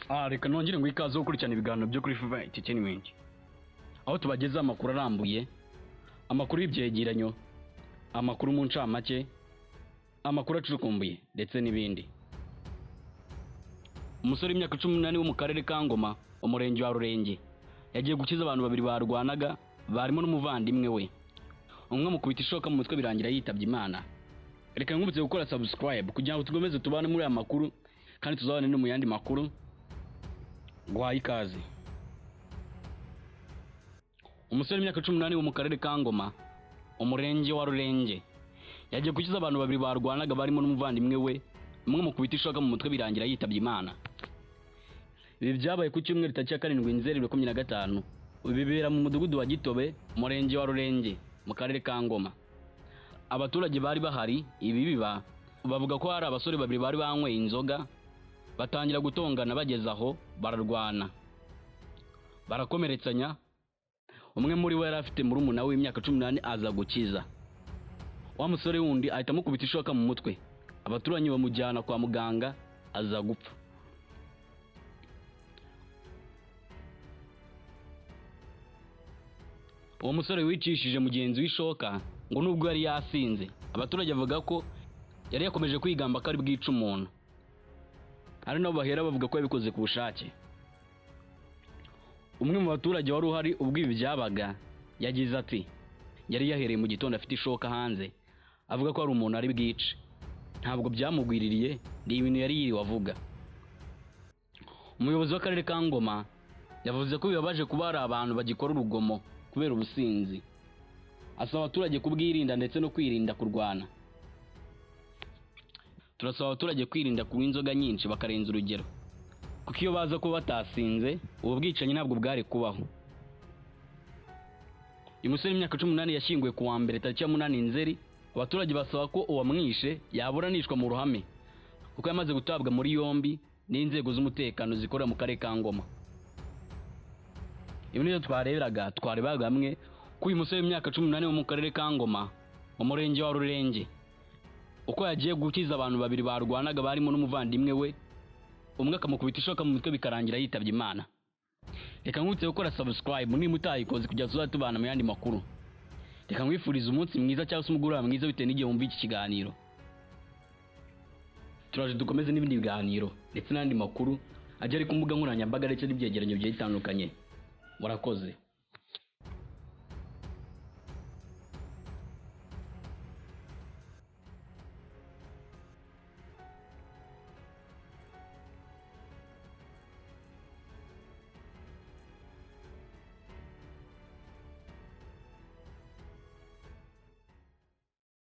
Reka nongere ngo ikaze gukurikirana ibiganiro byo kuri Fever Entertainment, aho tubagezaho amakuru arambuye, amakuru y'ibyegeranyo, amakuru mu ncamake, amakuru acukumbuye ndetse n'ibindi. Umusore w'imyaka 18 wo mu karere ka Ngoma, umurenge wa Rurenge, yagiye gukiza abantu babiri barwanaga, barimo n'umuvandimwe we. Umwe amukubita ishoka mu mutwe birangira yitabye Imana. Reka nkubutse gukora subscribe kugira ngo tukomeze tubane muri aya makuru kandi tuzabane no mu yandi makuru. Guhaye ikaze. Umusore w'imyaka 18 wo mu karere ka Ngoma, umurenge wa Rurenge, yagiye gukiza abantu babiri barwanaga barimo n'umuvandimwe we, umwe amukubita ishoka mu mutwe birangira yitabye Imana. Ibi byabaye ku cyumweru tariki ya 7 Nzeri 2025, bibera mu mudugudu wa Gitobe, umurenge wa Rurenge, mu karere ka Ngoma. Abaturage bari bahari ibi biba bavuga ko hari abasore babiri bari banyweye inzoga, batangira gutongana, bageze aho bararwana, barakomeretsanya. Umwe muri bo yari afite murumuna we w'imyaka 18 aza gukiza wa musore wundi, ahita amukubita ishoka mu mutwe. Abaturanyi bamujyana kwa muganga aza gupfa. Uwo musore wicishije mugenzi w'ishoka ngo nubwo yari yasinze, abaturage bavuga ko yari yakomeje kwigamba ko ari bwice umuntu, ari nabo bahera bavuga ko yabikoze ku bushake. Umwe mu baturage wari uhari ubwo ibi byabaga yagize ati: yari yahereye mu gitondo afite ishoka hanze, avuga ko hari umuntu ari bwice. Ntabwo byamugwiririye, ni ibintu yari yiriwe avuga. Umuyobozi w'akarere ka Ngoma yavuze ko bibabaje kuba hari abantu bagikora urugomo kubera ubusinzi, asaba abaturage kubwirinda ndetse no kwirinda kurwana. Turasaba abaturage kwirinda kunywa inzoga nyinshi bakarenza urugero, kuko iyo baza kuba batasinze ubu bwicanyi ntabwo bwari kubaho. Uyu musore w'imyaka 18 yashyinguwe ku wa mbere tariki ya 8 Nzeri. Abaturage basaba ko uwamwishe yaburanishwa mu ruhame, kuko yamaze gutabwa muri yombi n'inzego z'umutekano zikorera mu karere ka Ngoma. Ibi nibyo twarebaga hamwe ko uyu musore w'imyaka 18 wo mu karere ka Ngoma, umurenge wa Rurenge, uko yagiye gukiza abantu babiri barwanaga barimo n'umuvandimwe we, umwe akamukubita ishoka mu mutwe bikarangira yitabye Imana. Reka nkubutse gukora subscribe niba utayikoze kugira tuzajye tubana mu yandi makuru. Reka nkwifurize umunsi mwiza cyangwa se umugoroba mwiza bitewe n'igihe wumva iki kiganiro. Turaje dukomeze n'ibindi biganiro ndetse n'andi makuru ajya ari ku mbuga nkoranyambaga ndetse n'ibyegeranyo bigiye bitandukanye. Murakoze.